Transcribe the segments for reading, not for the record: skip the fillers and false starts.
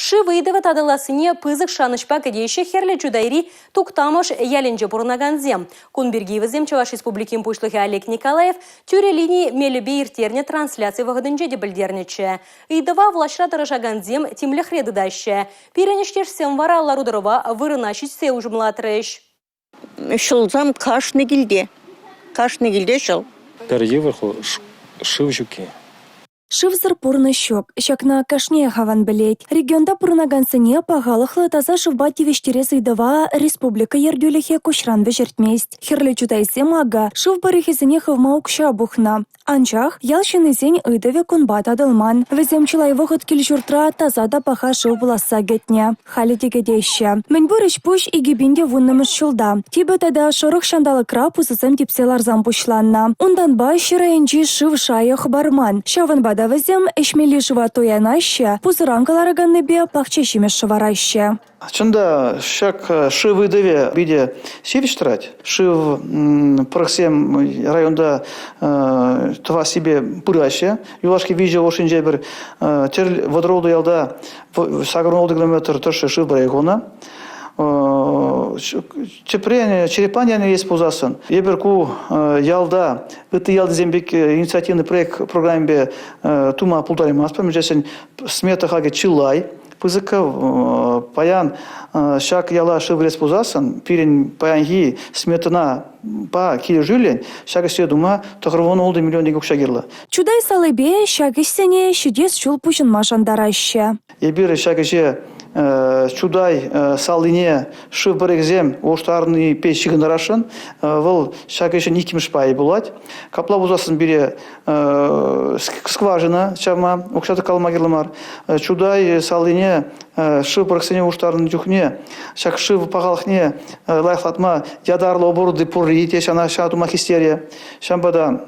Шыв ыйтӑвӗ татӑлассине пысӑк шанӑҫпа кӗтеҫҫӗ Хӗрлӗ Чутайри Туктамӑш ялӗнче пурӑнакансем. Кун пирки вӗсем Чӑваш Республикин Пуҫлӑхӗ Олег Николаев тӳрӗ лини мелӗпе ирттернӗ трансляци вӑхӑтӗнче те пӗлтернӗччӗ. Ыйтӑва влаҫра тӑрӑшакансем тимлӗхре тытаҫҫӗ. Пирӗн ӗҫтешсем вара лару-тӑрӑва вырӑна ҫитсе уҫӑмлатрӗҫ. Ҫӑлсам кашни килте. Кашни килте ҫӑл. Пӗр йывӑр шыв ҫукки. Шывсӑр пурнӑҫ ҫук. Ҫакна кашниех аван пӗлет. Регионта пурӑнакансене пахалӑхлӑ таса шывпа тивӗҫтерес ыйтӑва республика ертӳлӗхӗ куҫран вӗҫертмест. Хӗрлӗ Чутайсем акӑ шыв пӑрӑхӗсене хывма укҫа пухнӑ. Анчах ял ҫыннисен ыйтӑвӗ кунпа татӑлман. Вӗсем чылай вӑхӑт кил-ҫуртра таса та паха шыв пуласса кӗтнӗ. Халӗ те кӗтеҫҫӗ. Мӗнпур ӗҫ-пуҫ 2010-мӗш ҫулта. Типӗ тата шӑрӑх ҫанталӑкра пусӑсем типсе ларсан пуҫланнӑ. Унтанпа ҫӗр айӗнчи шыв шайӗ хӑпарман. Ҫавӑнпа та вӗсем ӗҫмелли шыва туянаҫҫӗ, пусӑран кӑлараканнипе пахча ҫимӗҫ шӑвараҫҫӗ. Чӑн та, ҫак шыв ыйтӑвӗ питӗ ҫивӗч тӑрать. Шыв пӑрӑхсем районта тӑвассипе пыраҫҫӗ. Юлашки виҫӗ хушшинче пӗр тӗрлӗ водородный ялта 86 километр тӑршшӗ шыв пырать хунӑ. Тӗпрен Черепан ялне илес пулсассӑн, эпир ку ялта ытти ялтисем пек инициативный проект программипе тума пултараймастпӑр. Мӗншӗн смета хакӗ чылай. Пысӑк паян ҫак яла шыв кӗрес пулсассӑн пирӗн паянхи сметӑна па килӗшӳллӗн ҫак ӗҫе тума 96 миллион тенкӗ укҫа кирлӗ. Чутай салипе ҫак ӗҫсене ҫитес ҫул пуҫӑнма шантараҫҫӗ. Эпир ҫак ӗҫе Чутай салине шыв пӗрӗхӗсем улӑштарнипе ҫыхӑнтарасшӑн. Вӑл ҫак ӗҫӗн иккӗмӗш пайӗ пулать. Капла пулсассӑн пире скважина чавма укҫа тӑккалама кирлӗ мар. Чутай салине шыв пӑрӑхсене улӑштарнӑ чухне ҫак шыв пахалӑхне лайӑхлатма ятарлӑ оборудовани пурри те ҫана ҫа тума хистерӗ. Ҫавӑнпа та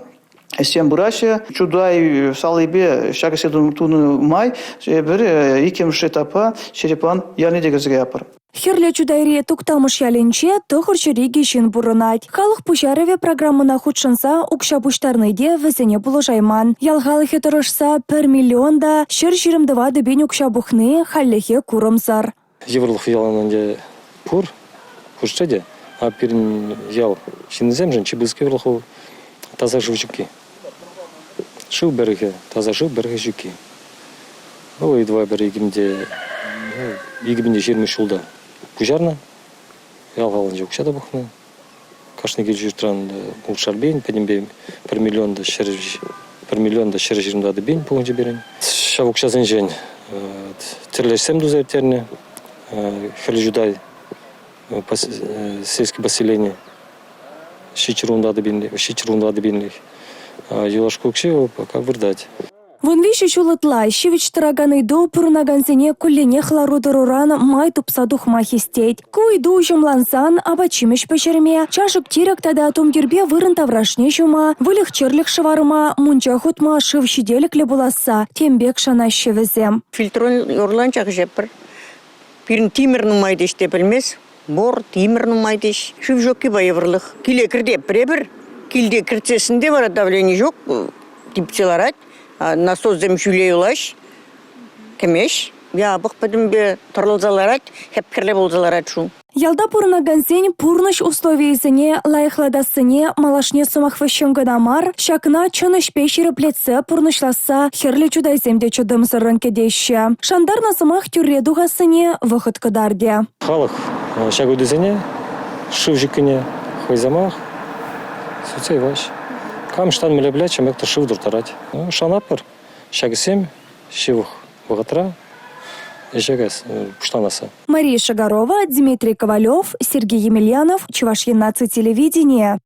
ӗҫсем пыраҫҫӗ. Чутай салипе ҫак ӗҫе тунӑ май эпир иккӗмӗш этапа Черепан ялне те кӗрсе каятпӑр. Хӗрлӗ Чутайри Туктамӑш ялӗнче 902 ҫын пурӑнать. Халӑх пуҫарӑвӗ программӑна хутшӑнса укҫа пуҫтарни те вӗсене пулӑшайман. Ял халӑхӗ тӑрӑшса 1 миллион та 124 пин укҫа пухни хальлӗхе курӑмсӑр. Йывӑрлӑх ялан ӗнтӗ пур, хушши те. А пирӗн ял ҫыннисемшӗн чи пысӑк йывӑрлӑх вӑл таса шыв ҫукки. Шыв пӗрӗхӗ, таса шыв пӗрӗхӗ ҫукки. Вӑл ыйтӑва пӗр 2020 ҫулта пуҫарнӑ. Ял халӑхӗнче укҫа та пухнӑ. Кашни кил-ҫуртран ултшар пин, пӗтӗмпе 1 миллион та 1 миллион та 124 пин пухӑнчӗ пирӗн. Ҫав укҫасенчен тӗрлӗ ӗҫсем туса ирттернӗ. Хӗрлӗ Чутай сельское поселени 714 пинлӗх. Юлашки укҫи вӑл пока выртать. 13 ҫул ытла ҫивӗч тӑракан ыйту пурӑнакансене кулленех лару-тӑруран май тупса тухма хистет. Ку ыйту уҫӑмлансан апат-ҫимӗҫ пӗҫерме, чашӑк-тирӗк тата тумтирпе вырӑн таврашне ҫума, выльӑх-чӗрлӗх шӑварма, мунча хутма шыв ҫителӗклӗ пуласса тем пек шанаҫҫӗ вӗсем. Фильтрон юрланчах ӗҫетпӗр. Пирӗн тимӗр нумай теҫ те пӗлмест. Бор, тимӗр нумай теҫ. Шыв ҫуккипе йывӑрлӑх. Киле кӗртетпӗр эпир. Килте кӗртсессӗн те вара давлени ҫук, типсе ларать. Насоссем ҫӳле юлаҫ, кӗмест. Япӑх пӗтӗмпе тӑрӑлса ларать, хӗп-хӗрлӗ пулса ларать шу. Ялта пурӑнакансен пурнӑҫ условийӗсене лайӑхлатассине малашне сӑмах вӗҫҫӗн кӑна мар, ҫакна чӑн ӗҫпе ҫирӗплетсе пурнӑҫласса Хӗрлӗ Чутайсем те чӑтӑмсӑррӑн кӗтеҫҫӗ. Шантарнӑ сӑмах тӳрре тухассине вӑхӑт кӑтартӗ. Халӑх ҫак ыйтусене шыв ҫуккине хӑйсемах сӳтсе яваҫ. Кам ӑҫтан мӗнле пӗлет, ҫавӑн пек шыв турттарать. Шанатпӑр, ҫаксем ҫывӑх вӑхӑтра ӗҫе каяс пуҫланасса. Мария Шагарова, Дмитрий Ковалев, Сергей Емельянов, Чӑваш Ен наци телевиденийӗ.